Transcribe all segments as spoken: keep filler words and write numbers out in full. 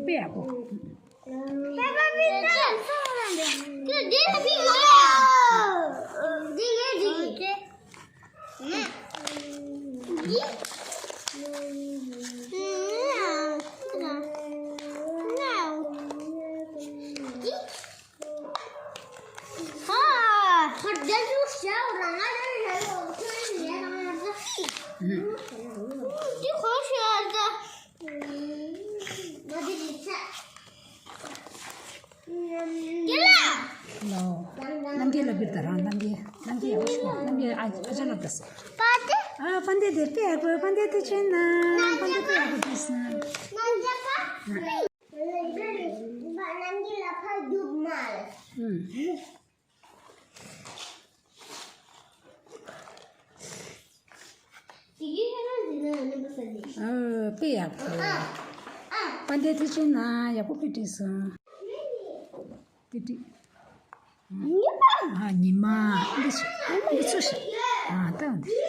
དཔེ་ཡག་པོ། པེ་པེ་པིག་ལ་སོང་ལ་འདི་འདི་ལ་ཕིག་ཡོད་ཡ། འདི་ཡོད་འདི་ཡོད། འདི། འདི། ཨ། ཁ་བརྡ་ཞུ་བྱ་རང་ང་རང་རང་ཁྱོད་ལས་རང་ང་རང་། འདི་གོང་ཞུ་ཨ་ད། ལོ། རྣམ་རྒྱལ་ལ་བིར་ད་རང་རྣམ་རྒྱལ་རྣམ་རྒྱལ་ཡག་པོ་ཞིག་རྣམ་རྒྱལ་ཨ་ཨ་ཅག་ལབ་ད་སོ། པ་ཏི། ཨ་པ་འདི་དེ་དཔེ་ཡག་པོ་པ་འདི་དེ་ཆེན་ན་པ་འདི་དཔེ་ཡག་པོ་དེ་སོང་། རྣམ་རྒྱལ་པ། རྣམ་རྒྱལ་ལ་ཕ་རྒྱུག་མ་རེད། ཨུམ། ཨ། དཔེ་ཡག་པོ། པ་འདི་དེ་ཆེན་ན་ཡག་པོ་དཔེ་བྲིས་སོང་། དཔེ་བྲིས། ཨ་ཉི་མ། འདི་ཚོ་འདི་ཚོ་ཞིག་ཨ་ད་འདི།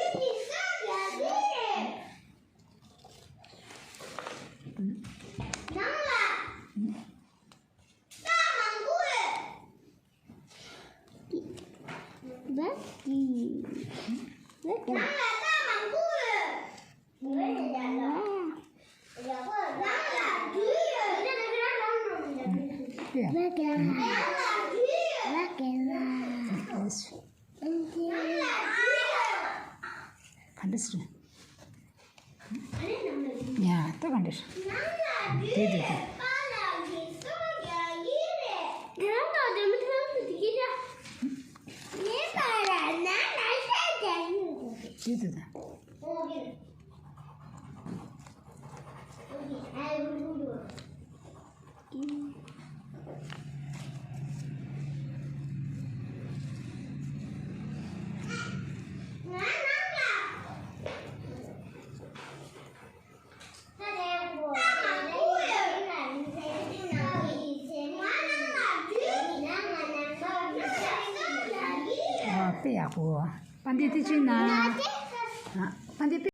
ག་འདྲ་སེ་རེད། ཡ་ད་ག་འདྲ་སེ། དེ་དེ་དེ། དེ་དེ་དེ། ཨ་དཔེ་ཡག་པོ། པ་འདི་དེ་ཆེན་ན། ཨ་པ་འདི་དཔེ།